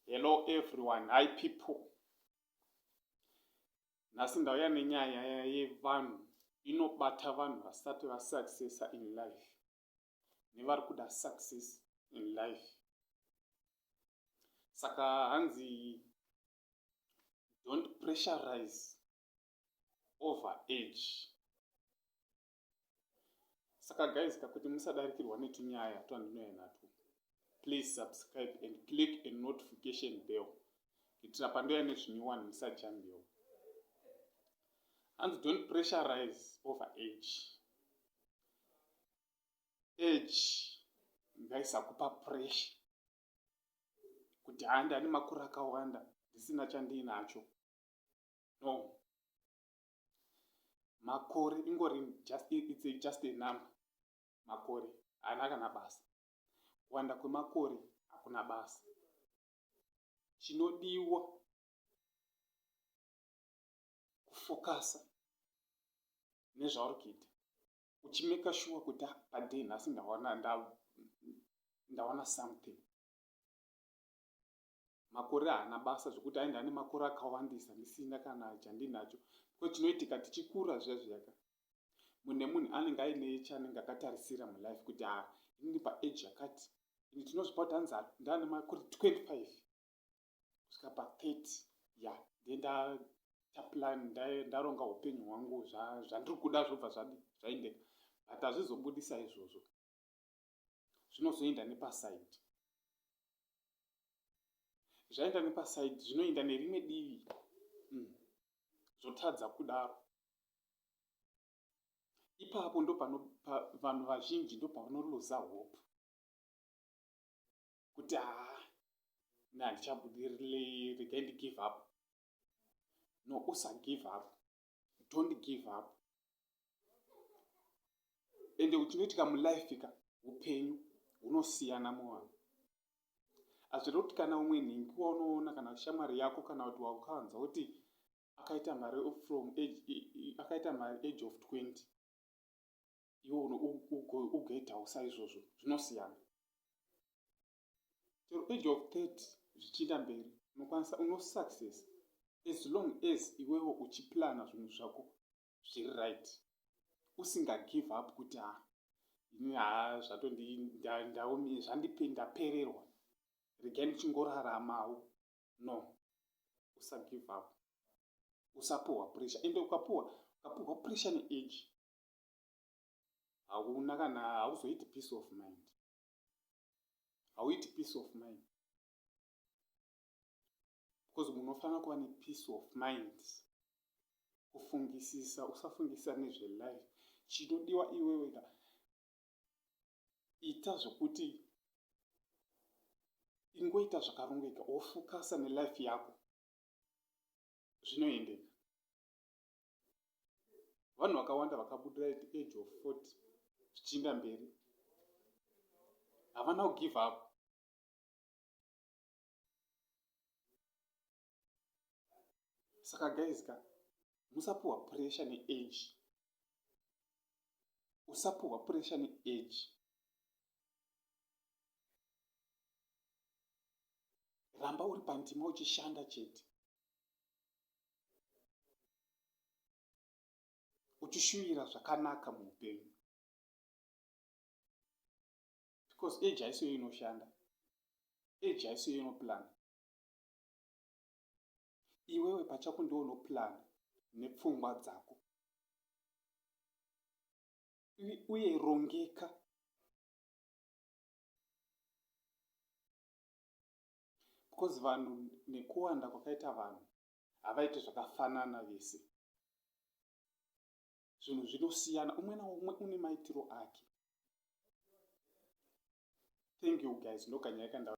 Hello everyone, hi people. Nhasi ndauya nenyaya yevanhu inobata vanhu vasati vasuccessa in life nevari kuda success in life. Saka hanzi don't pressurize over age. Saka guys ka kuti musadarikirwa netunyaya twandinouya natwo, please subscribe and click a notification bell kuitira pandouya nezvinyuwani musajambiwa. Hanzi don't pressurize over age. Age ngaisakupa pressure kuti handi ane makore akawanda ndisina chandiinacho. No, makore ingori just, it's a, just a number. Makore haana kana basa. Kuwanda kwemakore hakuna basa. Chinodiwa kufokasa nezvauri kuita, uchimeka sure kuti paday nhasi ndawana something. Makore haana basa zvekuti aenda ane makore akawandisa ndisina kana chandinacho, because chinoitika tichikura zviya zviyaka, munhu nemunhu anenge aine chaanenge akatarisira mulife kuti ha, inini paage yakati ini tinozvipa kuti hanzi ndane makore 25 kusvika pa30 ya ndendaplan, ndaronga upenyu hwangu, zvandiri kuda zvobva zvaendeka. But hazvizobudisa izvozvo, zvinozoenda nepaside, zvaenda nepaside, zvinoenda nerimwe divi, zvotadza kudaro. Ipapo ndo vanhu vazhinji ndo pavanoluza hope kuti haa, ne handichabudiriri, regai ndigive up. No, usagive up, don't give up. Ende chinoitika mulife ka, upenyu hunosiyana muvanhu. Hazvireva kuti kana umwe nhingi waunoona kana shamwari yako kana kuti wakanzwa kuti akaita mari from age, akaita mari age of 20, iwe ugoitawo saizvozvo. Zvinosiyana. Chero age of 30 zvichienda mberi, unokwanisa, unosuccess as long as iwewo uchiplana zvinhu zvako zviri right, usingagive up kuti ha, ini ha, zvatonzvandipe, ndapererwa, regai ndichingoraramawo. No, usagive up, usapuhwa pressure. Ende ukapuhwa pressure neage, hauna kana, hauzoiti peace of mind, hauiti peace of mind, because munofanira kuva nepeace of mind, kufungisisa, usafungisisa nezvelife. Chinodiwa iwewe ka, ita zvokuti ingoita zvakarongeka, wofokasa nelife yako, zvinoendeka. Vanhu vakawanda vakabudira at age of 40 zvichienda mberi havana kugive up. Saka guys ka, musapuhwa pressure neage, usapuhwa pressure neage. Ramba uri pandima uchishanda chete, uchishuvira zvakanaka muupenyu, because age haisiyo inoshanda, age haisiyo inoplana. Iwewe pachako ndiwo unoplana nepfungwa dzako, uye rongeka, because vanhu nekuwanda kwakaita vanhu havaiti zvakafanana vese. Zvinhu zvinosiyana, umwe naumwe une maitiro ake. Thank you guys, ndokanyaya kanda.